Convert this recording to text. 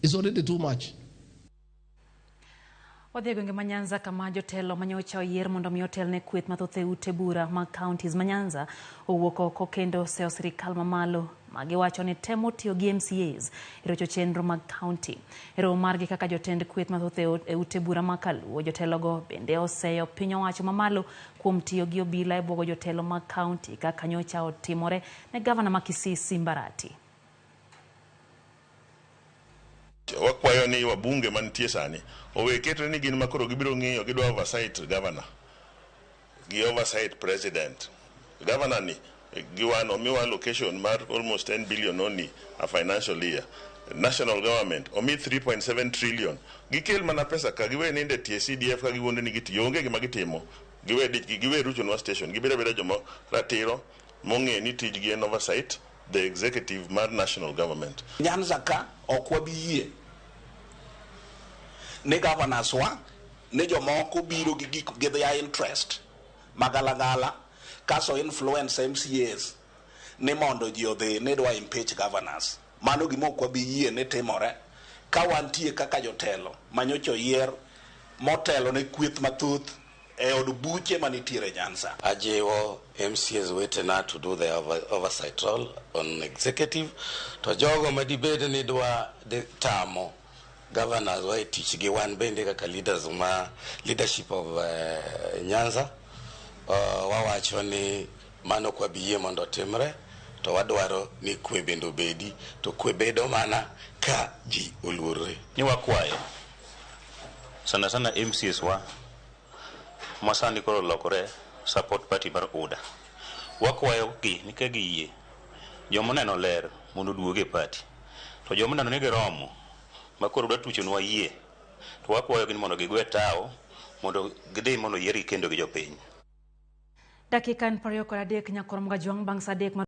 It's already too much. Wadhi e gwenge ma Nyanza kama jotelo manyocha oyier mondo mi otel ne kweth mathoth e ute bura mag counties ma Nyanza owuok oko kendo oseyo sirikal mamalo ma giwacho ni temo tiyo gi MCAs e rocho chenro mag county. E romo margi kaka jotend kweth mathoth e ute bura ma Kaluo, jotelogo bende oseyo piny owacho mamalo kuom tiyo gi obila e buogo jotelo mag county kaka nyocha otimore ne gavana ma Kisii Simba Arati. Wakwayo ni wabunge mantie sani owe ketre ni gin makoro gibiro ng'iyo gidwa oversight governor gi oversight president. Governor ni giwan omiwa allocation mar almost 10 billion only a financial year. National government omi 3.7 trillion. Gikel mana pesa ka giwe ninde tie CDF ka giwuondo ni gitiyo onge gima gitimo. Giwe dich giwe ruchonwa station gibed abeda joma ratiro mong'e ni tijgi en oversight the executive mar national government. Nyanza ka ok wabi yie ni governors wa ni jomoko biro gi gik gi their interest magalagala kaso influence MCAs ni mondo ji odhi ni dwa impeach governors. Mano gima ok wabi yie ni timore ka wantie kaka jotelo manyocha oyier motelo ne kweth mathoth e od buche manitiere Nyanza. Ajiwo MCAs wetena to do their oversight role on executive to jogo madibed ni dwa tamo governors wa e tich gi wan bende kaka leaders ma leadership of Nyanza wawacho ni mano ok wabi yie mondo otimre to wadwaro ni kwe bende obedi to kwe bedo mana ka ji oluorre. Ni wakwayo sana sana MCAs wa ma sani koro olokore support party mar UDA. Wakwayo gi ni ka giyie joma oneno ler mondo oduog e party to joma oneno ni giromo ma koro dwa tuchonwa yie to wakwayo gi ni mondo gigwe tawo mondo gidhi mondo oyiergi kendo gi jopiny. Dakika en 23 nyakoro Mgajwang' bang' saa 3.